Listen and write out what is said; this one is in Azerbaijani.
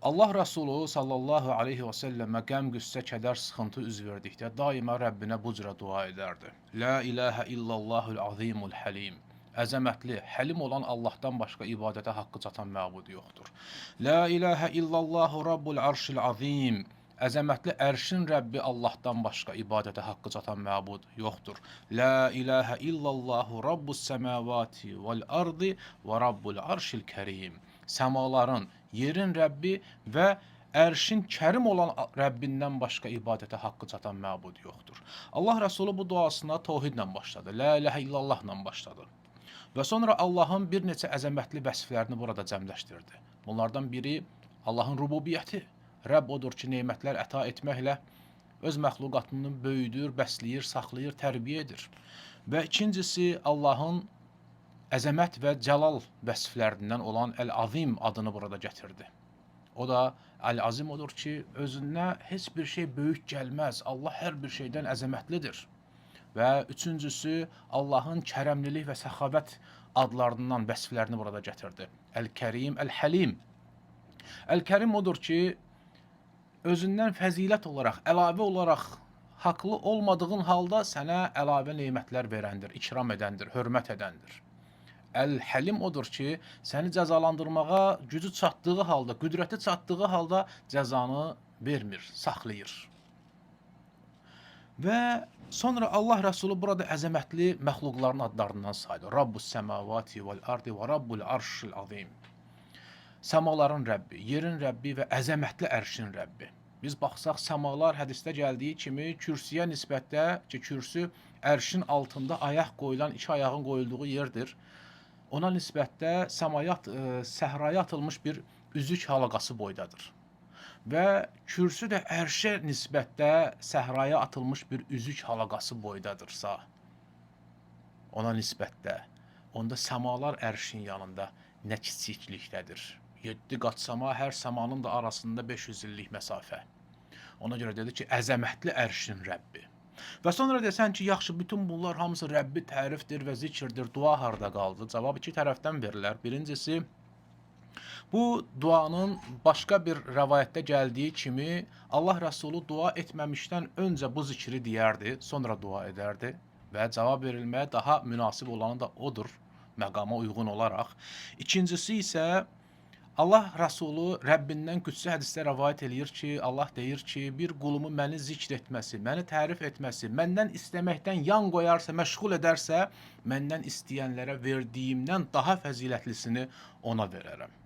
Allah Rəsulu sallallahu aleyhi və səlləmə qəm, qüssə, kədər, sıxıntı üz verdikdə daima Rəbbinə bu cürə dua edərdi. La ilahə illallahul azimul həlim. Əzəmətli, həlim olan Allahdan başqa ibadətə haqqı çatan məbud yoxdur. La ilahə illallahu rabbul arşil azim. Əzəmətli ərşin Rəbbi Allahdan başqa ibadətə haqqı çatan məbud yoxdur. La ilahə illallahu rabbus səmavati vel ardı və rabbul arşil kərim. Səmaların, yerin Rəbbi və ərşin kərim olan Rəbbindən başqa ibadətə haqqı çatan məbud yoxdur. Allah Rəsulu bu duasına təvhidlə başladı. La ilahə illallahla başladı. Və sonra Allahın bir neçə əzəmətli vəsflərini burada cəmləşdirdi. Bunlardan biri Allahın rububiyyəti. Rəbb odur ki, nemətlər əta etməklə öz məxluqatını böyüdür, bəsləyir, saxlayır, tərbiyə edir. Və ikincisi Allahın əzəmət və cəlal vəsflərindən olan Əl-Azim adını burada gətirdi. O da Əl-Azim odur ki, özünə heç bir şey böyük gəlməz. Allah hər bir şeydən əzəmətlidir. Və üçüncüsü Allahın kərəmlilik və səxavət adlarından vəsflərini burada gətirdi. Əl-Kərim, Əl-Həlim. Əl-Kərim odur ki, özündən fəzilət olaraq, əlavə olaraq haqlı olmadığın halda sənə əlavə nemətlər verəndir, ikram edəndir, hörmət edəndir. Əl-Həlim odur ki, səni cəzalandırmağa gücü çatdığı halda, qüdrəti çatdığı halda cəzanı vermir, saxlayır. Və sonra Allah Rəsulu burada əzəmətli məxluqların adlarından saydı. Rabbus səmavati vel ardi və Rabbul arşil azim. Səmaların Rəbbi, yerin Rəbbi və əzəmətli ərşin Rəbbi. Biz baxsaq səmalar hədisdə gəldiyi kimi kürsüyə nisbətdə ki, kürsü ərşin altında ayaq qoyulan, iki ayağın qoyulduğu yerdir. Ona nisbətdə səmaya, səhraya atılmış bir üzük halaqası boydadır. Və kürsü də ərşə nisbətdə səhraya atılmış bir üzük halaqası boydadırsa, ona nisbətdə, onda səmalar ərşin yanında nə kiçiklikdədir. 7 qat səma, hər səmanın da arasında 500 illik məsafə. Ona görə dedi ki, əzəmətli ərşin Rəbbi. Və sonra desən ki, yaxşı, bütün bunlar hamısı Rəbbi tərifdir və zikirdir, dua harda qaldı? Cavab iki tərəfdən verilər. Birincisi, bu duanın başqa bir rəvayətdə gəldiyi kimi Allah Rəsulu dua etməmişdən öncə bu zikri deyərdi, sonra dua edərdi və cavab verilməyə daha münasib olanı da odur, məqama uyğun olaraq. İkincisi isə Allah Rəsulu Rəbbindən qüdsi hədisdə rəvayət eləyir ki, Allah deyir ki, bir qulumu məni zikr etməsi, məni tərif etməsi, məndən istəməkdən yan qoyarsa, məşğul edərsə, məndən istəyənlərə verdiyimdən daha fəzilətlisini ona verərəm.